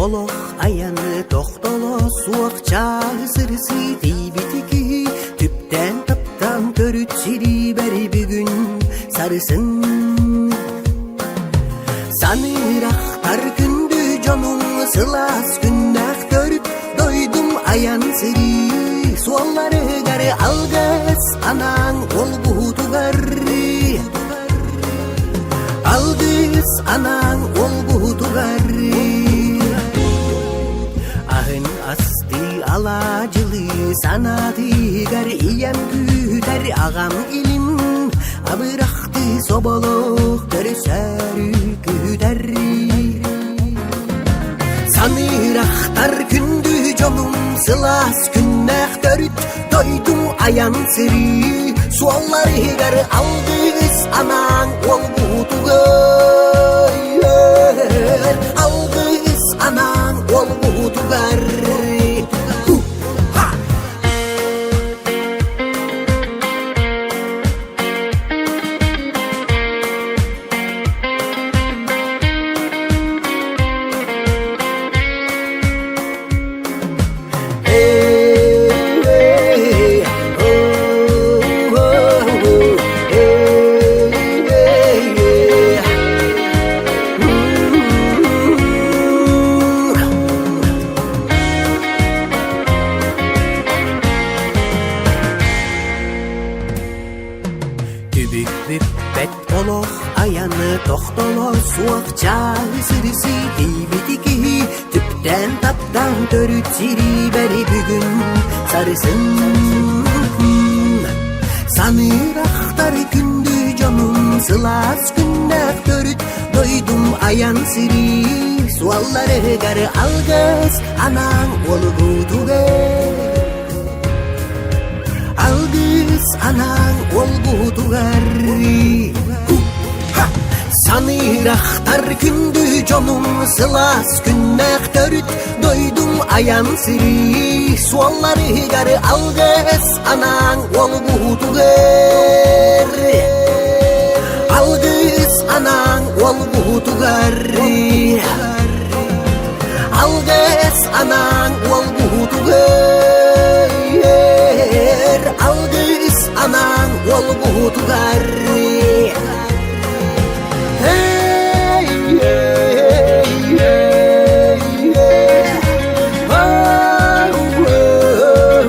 олох айаны тохтоло суох чааһы сырсыы тиийбити киһи түптээн таптаан төрүт сириибэри бүгүн сарысын. Саныырахтар күндү дьонуҥ сылаас күннээх төрүт дойдум айан сирии суолларыгар алгыс анаан олбуутугар Алгыс анаан олбуутугар Аһын астыы алаадьылыы санаатыгар ийэм күүтэр аҕам илин абырахтыы соболоох көрүсөрү күүтэр Саныырахтар күндү дьонум сылаас күннээх төрүт дойдум айан сирии суолларыгар алгыс анаан уолбутугар алгыс анаан уолбутугар Түбүк бүппэт олох айаны тохтоло суох чааһы сырсы тиийбити киһи түптээн таптаан төрүт сириибэри бүгүн сарысын Саныырахтар күндү дьонум сылаас күннээх төрүт дойдум айан сирии суолларыгар алгыс анаан уолугутугар Алгыс анаан уолбутугар Саныырахтар күндү дьонум сылаас күннээх төрүт дойдум айан сирии суолларыгар алгыс анаан уолбутугар Алгыс анаан уолбутугар Алгыс анаан уолбутугар Алгыс анаан уолбутугар Hey, hey, hey, hey. Oh, oh, oh.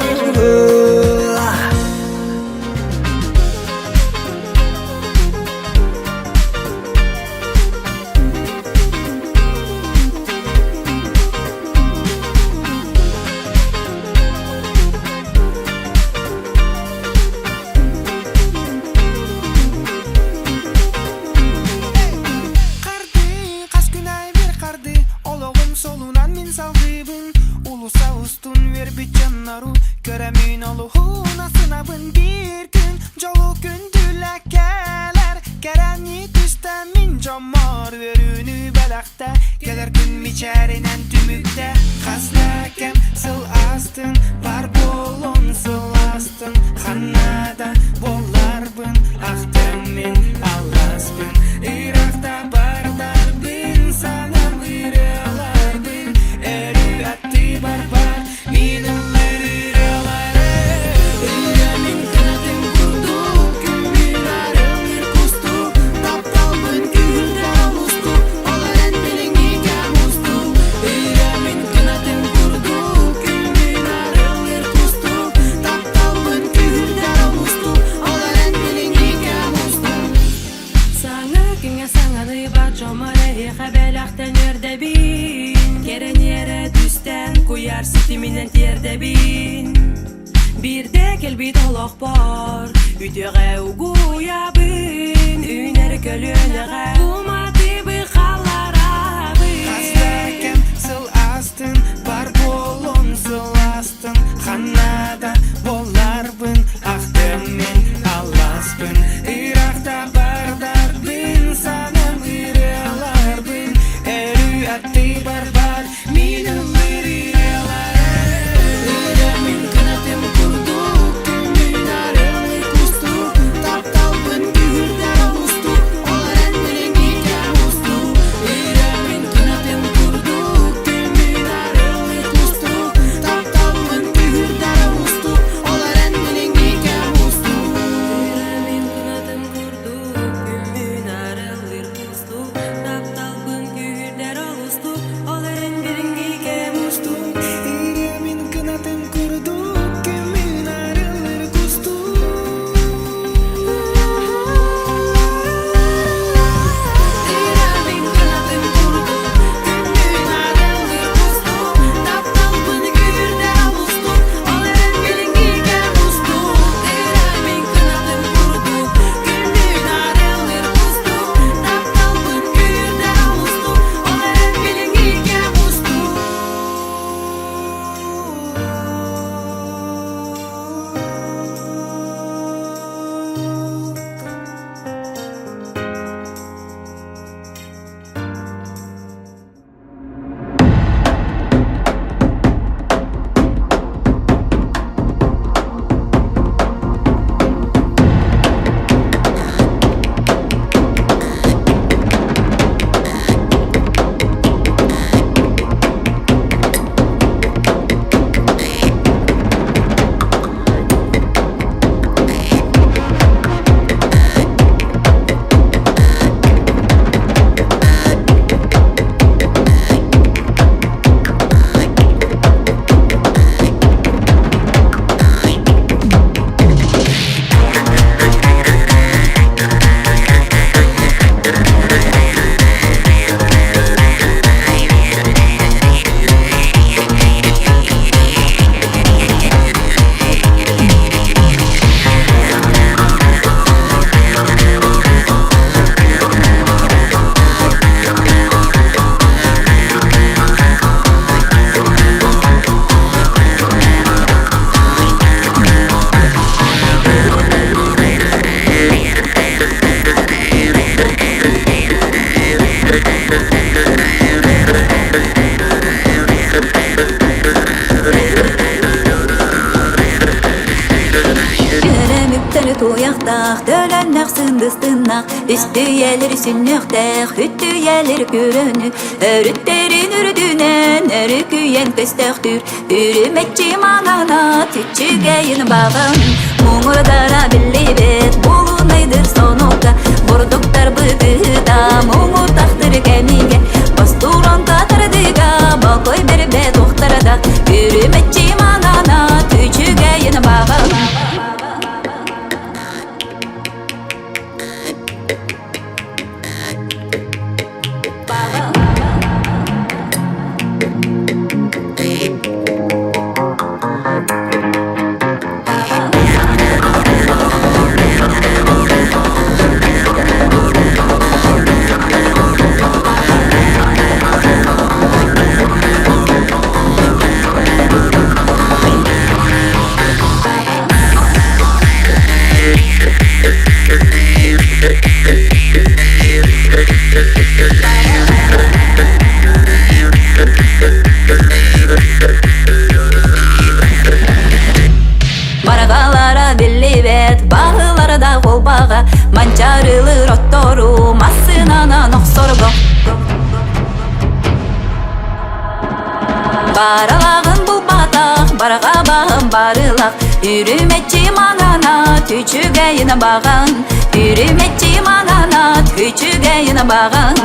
Харды, хас күн аайы бир харды, олоҕум солунан мин салгыыбын, улуса устун үөрбүт дьоннору көрөмүн олуһун асынабын биир күн дьолу күндүлэ кэлэр кэрэни түстэ мин дьоммор үөрүүнү бэлэхтэ кэлэр күн мичээринэн түмүктэ хас да кэм сыл астын бар буолун сыластын ханна да буоларбын ахтым мин алласпын ыраахта бардарбын санам ырыаларбын өрүү аттыы барбар Мин ыллыр ырыалары Ырыа мин кынатым курдук Күммүн арыллыр кустук Тапталбын күүһүрдэр олустук Ол эрэн билиҥҥи кэм устук Ырыа мин кынатым курдук Күммүн арыллыр кустук Тапталбын күүһүрдэр олустук Ол эрэн билиҥҥи кэм устук Саҥа күҥҥэ саҥалыыбат дьоммор эһиэхэ бэлэхтэн үөрдэбин Кэрэниэрэ түстэн куйаар ситиминэн тиэрдэбин Биирдэ кэлбит олохпор үтүөҕэ угуйабын Үүнэр көлүөнэҕэ уматыбы халларабын Хас да кэм сыл астын, бар буолун сыластын, ханна да буоларбын, ахтым мин алласпын, ыраахта бардарбын, санам ырыаларбын, өрүү аттыы барбар, мин ыллыр ырыаларым. Ырыа мин кынатым курдук, күммүн арыллыр кустук, тапталбын күүһүрдэр олустук, ол эрэн билиҥҥи кэм устук. Ырыа мин кынатым курдук, күммүн туйахтаах, төлөннөх сындыстыннах, үстүйэлэр сүннүөхтээх, үттүйэлэр күрөнү, өрүттэрин үрдүнэн өрүкүйэн көстөхтүр, үрүмэччи маҥана түччүгэйин баҕан, муҥурдара биллибэт булунайдыр сонука, бурдуктар бытыыта муҥутахтыр кэмигэ, Бастуран татардыга, бокой бербет ухтарда, үрүмэччи маҥана түчүгэйин баҕан. Барагалара биллибэт, баһылара да холбаҕа, манчаарылыр оттору массыынанан охсорго. Баралаҕын булбатах, бараҕа баһым барылах, үрүмэччи маҥана түчүгэйин баҕан, үрүмэччи маҥана түчүгэйин баҕан.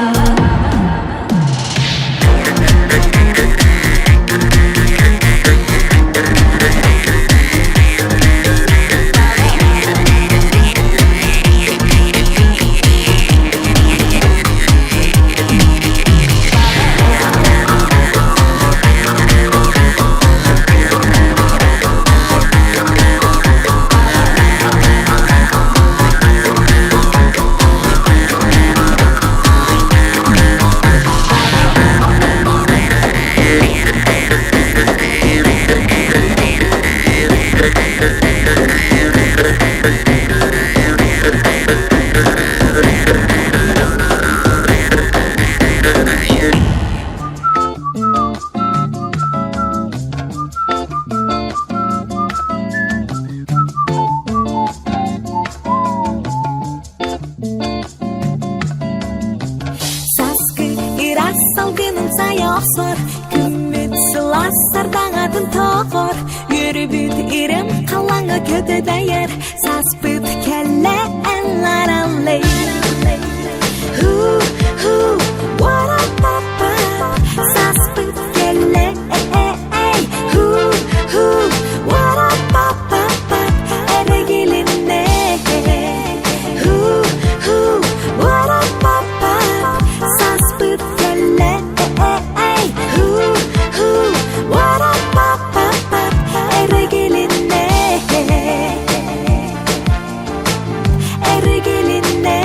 Саскы ыраас салгынын сайа охсор, күммүт сылаас сардаҥатын тоҕор, үөрүбүт ирэм халаҥа көтө дайар, саспыт кэллэ эн лараллей. Ху, ху, уара-па-па, саспыт кэллэ эй, ху, ху, уара-па-па-па, эрэгилиннэ. Ху, ху, уара-па-па, саспыт кэллэ эй, ху, ху, уара-па-па-па, эрэгилиннэ. Эрэгилиннэ.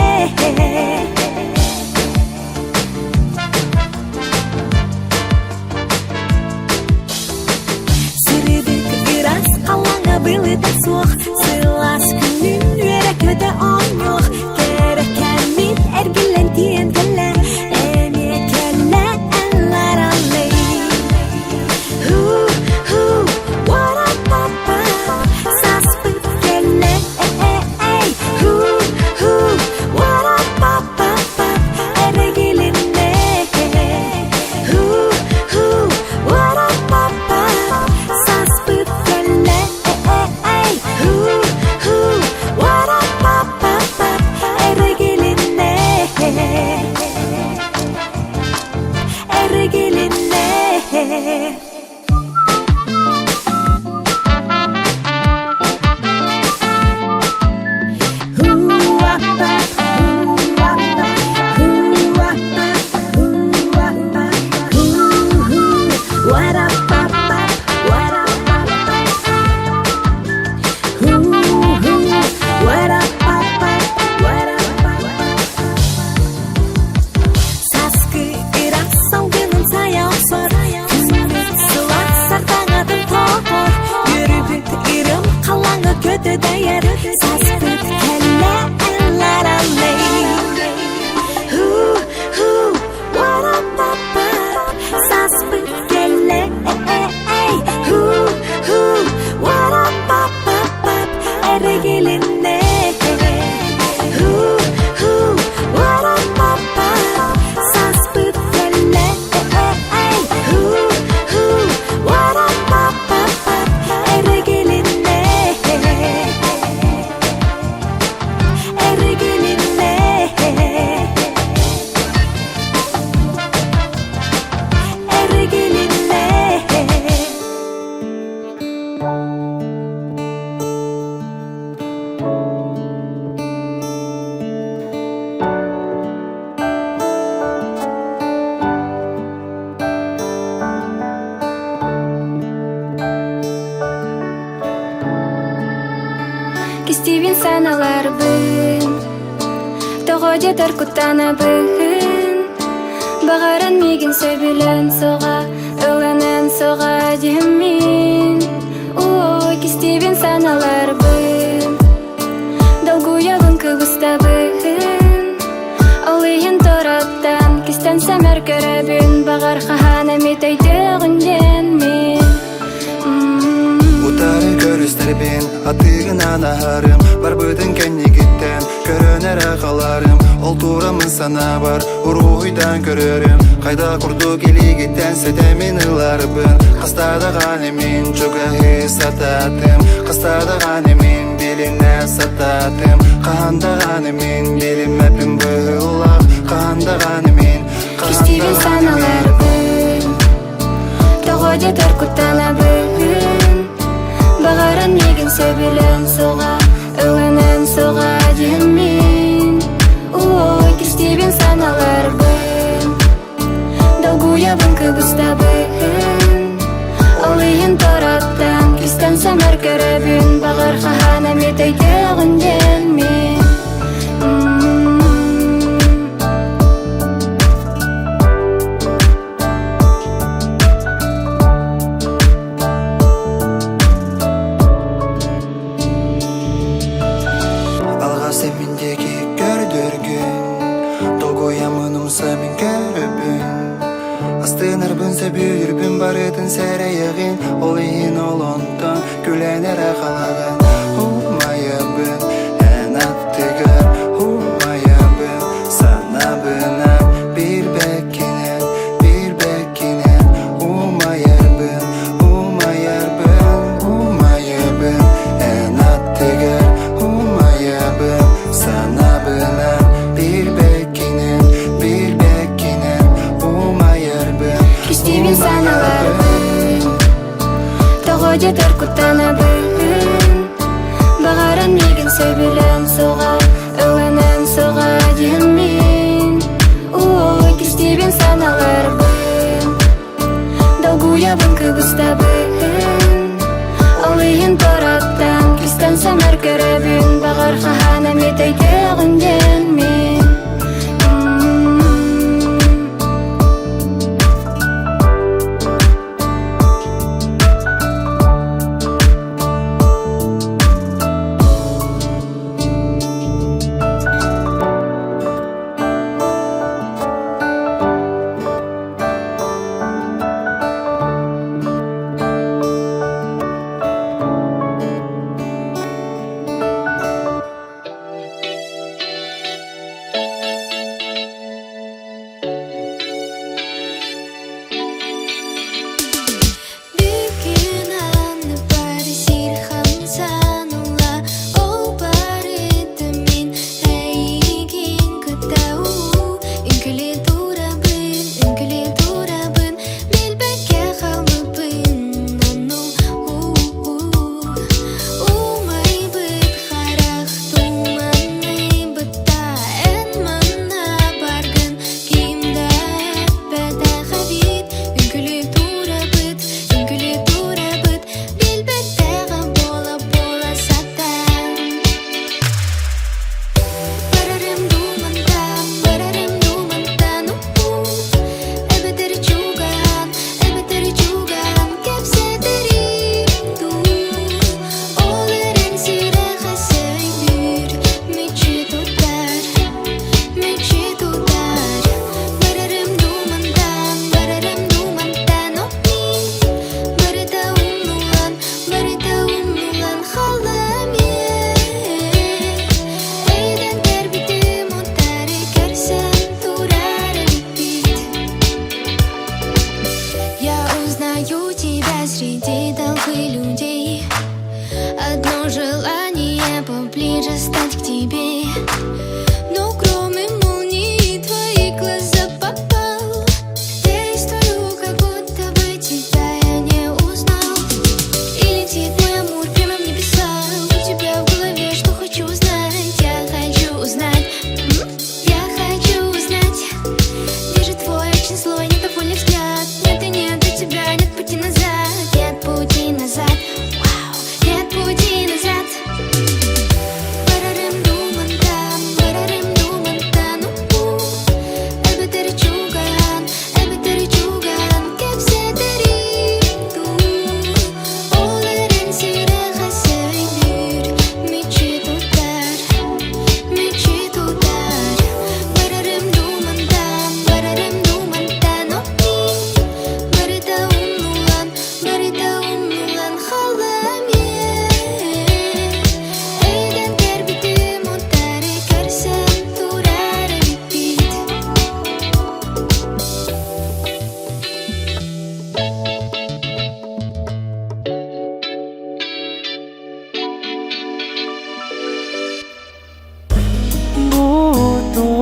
Сырдык ыраас халлааҥҥа былыта суох, сылаас күнүн үөрэ-көтө оонньуох, кэрэ кэммит эргиллэн тиийэн кэллэ, эмиэ кэллэ эн лараллей. Ху, уара-па-па, саспыт кэллэ эй, ху, ху, уара-па-па-па, эрэгилиннэ. Ху, ху, уара-па-па, саспыт кэллэ эй, ху, Кистиибин саналарбын Тоҕо дьэтэр куттанабын Баҕаран миигин сөбүлээн соҕа Ылынан соҕа диэммин Ой, кистиибин саналарбын Долгуйабын кыбыстабын Ол иһин тораттан Кистэн сэмэр көрөбүн Баҕар хаһан эмит өйдөөҕүн диэммин Утары көрүстэрбин атыыгынан аһарым Барбытын кэннигиттэн көрөн эрэ халарым Ол турамын санаабар уруһуйдаан көрөрүм Хайда курдук илиигиттэн сэтэмин ыларбын Хастадаҕаны мин чугаһыы сатаатым Хастадаҕаны мин билинэ сатаатым Хаһан даҕаны мин билиммэппин быһыылаах Хаһан даҕаны мин, хаһан Кистиибин даҕаны мин саналарбын Тоҕо дьэтэр куттанабын Баҕаран миигин сөбүлээн суоҕа Ылынан суоҕа диэммин Ой, кистиибин саналарбын Долгуйабын кыбыстабын Ол иһин тораттан Кистэн сэмэр көрөбүн Баҕар хаһан эмит өйдөөҕүн диэммин Алҕас эмин диэки көрдөргүн Долгуйаммын умса мин көрөбүн Астынарбын сөбүлүүрбүн барытын сэрэйэҕин Ол иһин ол онтон күлэн эрэ хаалаҕын Умайабын эн аттыгар Умайабын санаабынан Билбэккинэн билбэккинэн Умайарбын умайарбын умайабын эн аттыгар Умайабын санаабынан Билбэккинэн билбэккинэн Умайарбын Кистиибин умайарбын саналарбын Тоҕо дьэтэр куттанабын Баҕаран миигин сөбүлээн суоҕа Ылынан суоҕа диэммин Ой, кистиибин саналарбын Долгуйабын кыбыстабын Ол иһин тораттан Кистэн сэмэр көрөбүн Баҕар хаһан эмит өйдөөҕүн диэммин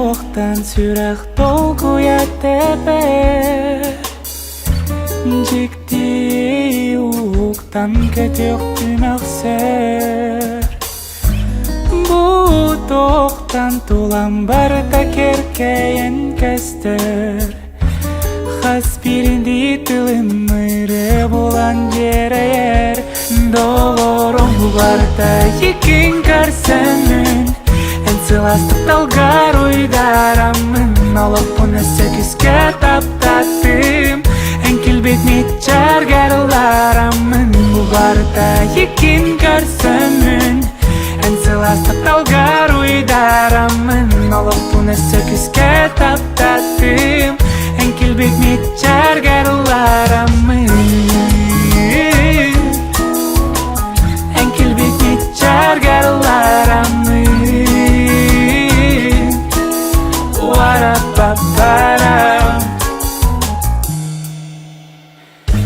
Туохтан сүрэх толкуйа тэбэр Дьикти уһуктан көтүөхпүн өхсөр Бу туохтан тулам барыта кэркэйэн көстөр Хас биирдии тылым ырыа булан дьиэрэйэр Доҕорум барыта иккин көрсөммүн Эн сылаас тапталгар уйдараммын Олохпун өссө күүскэ таптаттым Эн килбит мичээргэр ыллараммын Бу барыта иккин көрсөммүн Эн сылаас тапталгар уйдараммын Олохпун өссө күүскэ таптаттым Эн килбит мичээргэр ыллараммын Эн килбит мичээргэр ыллараммын Уара-па-пара.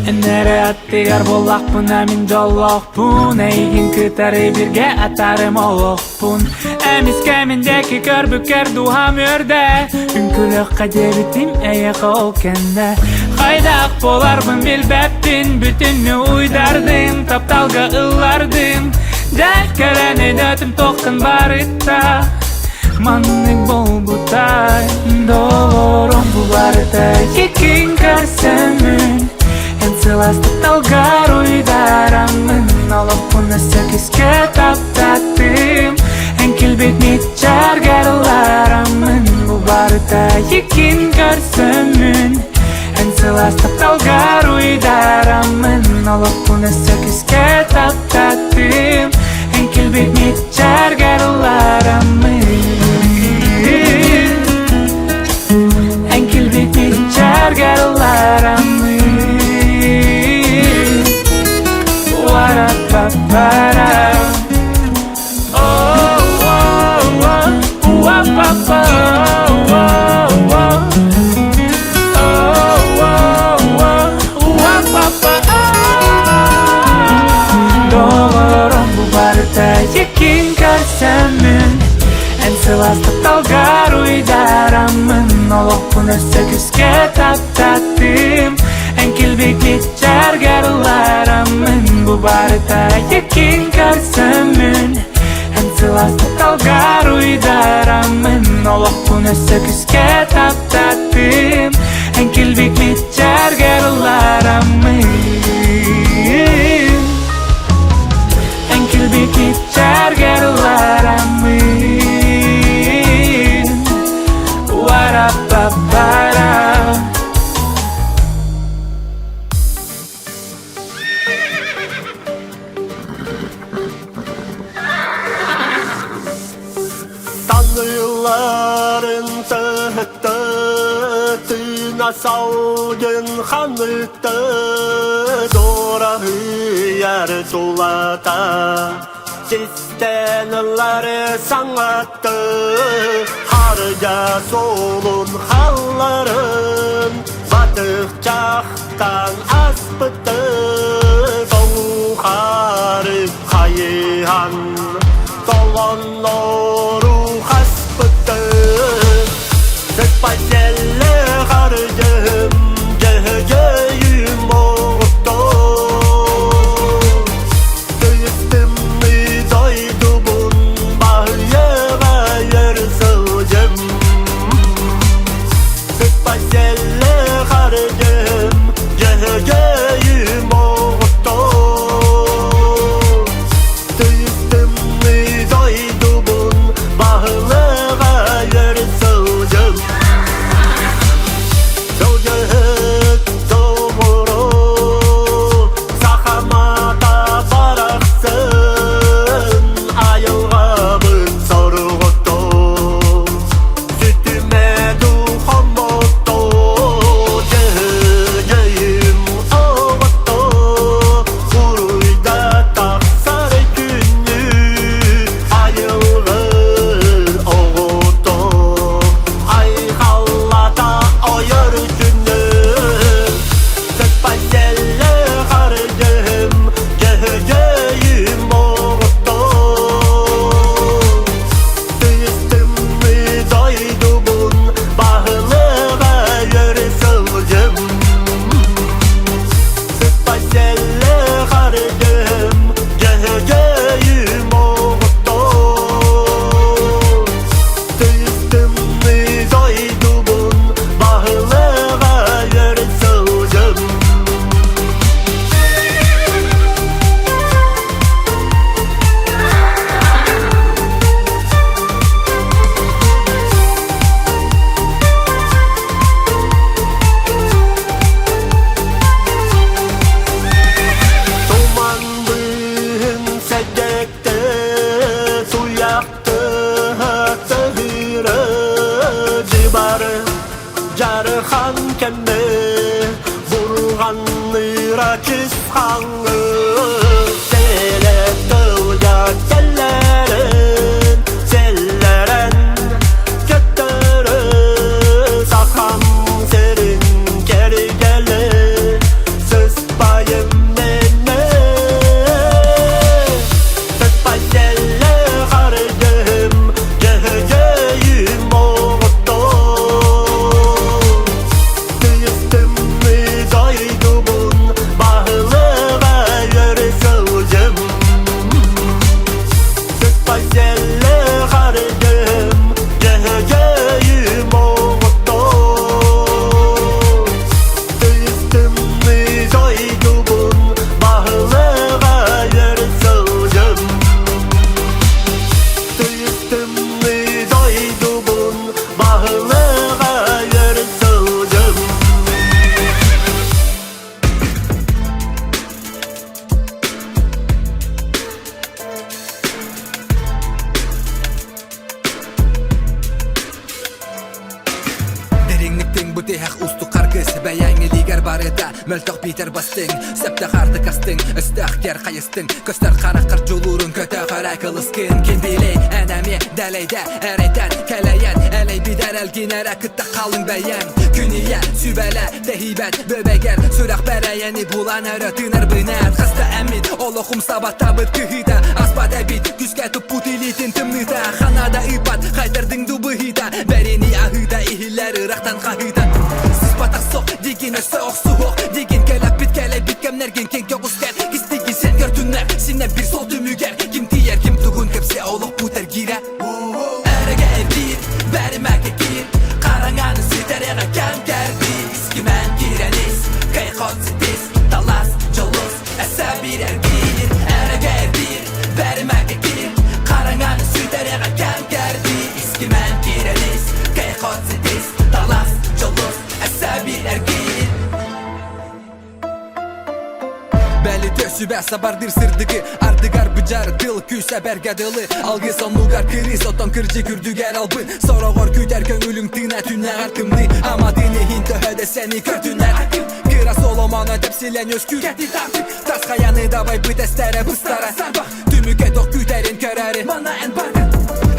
Эн эрэ аттыгар буоллахпына мин дьоллоохпун Эйигин кытары бииргэ атаарым олохпун Эмискэ мин диэки көрбүккэр дууһам үөрдэ Үҥкүүлүөххэ диэбитим эйиэхэ ол кэннэ Хайдах буоларбын билбэппин Бүтүннүү уйдардым Тапталга ыллардым Дьэ кэлэн өйдөөтүм туохтан барыта Маннык буолбутай Доҕорум бу барыта иккин көрсөммүн Эн сылаас тапталгар уйдараммын Олохпун өссө күүскэ таптаттым Эн килбит мичээргэр ыллараммын Бу барыта иккин көрсөммүн Эн сылаас тапталгар уйдараммын Олохпун өссө күүскэ таптаттым Эн килбит мичээргэр ыллараммын Эн килбит мичээргэр ыллараммын Уара-па-пара. Oh, oh, oh, уа-па-па, oh, oh. Oh, oh, oh, уа-па-па, Доҕорум бу барыта иккин көрсөммүн Эн сылаас тапталгар уйдараммын Олохпун өссө күүскэ таптаттым Эн килбик мичээргэр ыллараммын Бу барыта иккин көрсөммүн Эн сылаас тапталгар уйдараммын Олохпун өссө күүскэ таптаттым Эн килбик мичээргэр ыллараммын Эн килбик мичээргэр ыллараммын Уара-па-пара. Таныыларын тыһытты, тыына салгын ханытты, дуораһыйар тулата, систэн ыллары саҥатты, харыйа суолун халларын, батыхчахтан аспыты, тоҥхары хайыһан, толоннору хаспыты, сыппа-сэллэ харыйым, дьөһөгөйүм оҕото. Тыйыстымны дойдубун баһыйыга өр сылдьым. Сыппа-сэллэ харыйым, дьөһөгөйүм оҕото. Тыйыстымны дойдубун. барыта Мөлтөх биитэр бастыҥ Сөптөөх ардык астыҥ Өстөөх кэр хайыстыҥ Көстөр хараххар дьулуурун Көтөх өрө кылыскын Ким билей эн эмиэ дэлэйдэ Эрэйтэн кэлэйэн Элэйбит эрэлгин эрэ кытта халыҥ бэйэҥ Күн ийэ сүбэлэ тэһийбэт Бөбегэр сүрэх бэрэйэни булан өрө тыынар бынэт Хаста эммит олохум сабаттабыт кыһыыта Аспат эбит күүскэ туппут илиитин тымныыта Ханада ыыппат хайдардыҥ ду быһыыта Бэрини аһыыта иһиллэр ырахтан хаһыыта Сыспатах сох дигин өссө охсуһуох Дигин кэлэппит кэлэйбит кэмнэргин киэҥ көҕүскэр Кистигин сен көртүннэр синэ бир сол түмүгэр Ким тиийэр ким тугун кэпсиэ олох бут эргиирэ Эрэгэ эргиир бэримэкэ киир Хараҥаны сүтэриэҕэ кэм кэрдии Искимэн киирэн ис Кайхон ситис Талас дьолус Эсэ биир эргиир Эрэгэ эргиир бэримэкэ киир Хараҥаны сүтэриэҕэ кэм кэрдии Искимэн киирэн ис Кайхон ситис Талас дьолус Эсэ биир эргиир Бэлитэ сүбэ сабардыр сырдыгы Ардыгар быдьар тыл күүс эбэргэ дылы Алгыс оннугар кырыыс оттон кырдьык үрдүгэр албын Сороҕор күүтэр көҥүлүҥ тыына түннэҕэр тымныы Аматын иһин төһө да сэни көртүнэр Кыра соломоно тэпсилэн үөскүүр Тас хайаны дабайбыт эстэрэ быстара Түмүкэ тох күүтэрин көрөрү Манна эн баргын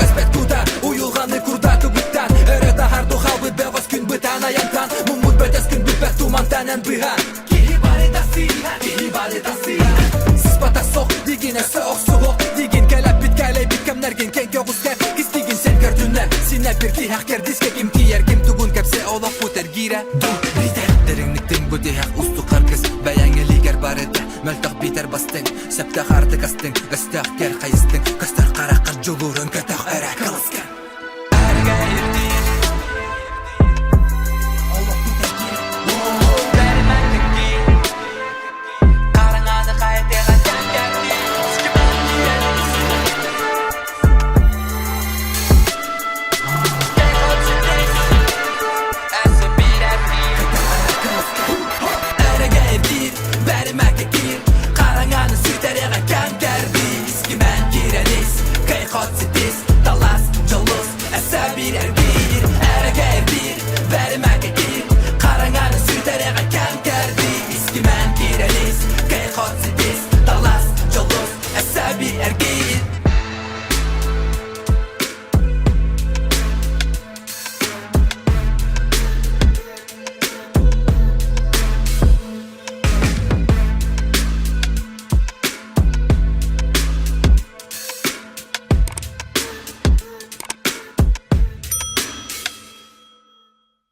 Өспөт кута уйулҕаны курдаты быттан Өрө таһар духалбыт бөҕөс күн бытаан айантан Муммут бөтөс күн бүппэт тумантан эн быһа Киһи барыта сыыһа, киһи барыта сыыһа Сыспата сох, дигин өссө охсуһуох Дигин кэлэппит кэлэйбит кэмнэргин кэҥ көҕүскэр Кистигин сен көрдүннэр, синэ бир тиһэх кэрдискэ Ким тиийэр, ким тугун кэпсэ олохпут эргиирэ Ду битэр Дириҥниктин бу тиһэх устук харгыс Бэйэҥ илиигэр барыта Мөлтөх биитэр бастыҥ Сөптөөх ардык астыҥ Өстөөх кэр хайыстыҥ Көстөр хараххар дьулуурун көтөх өрө кылыскын.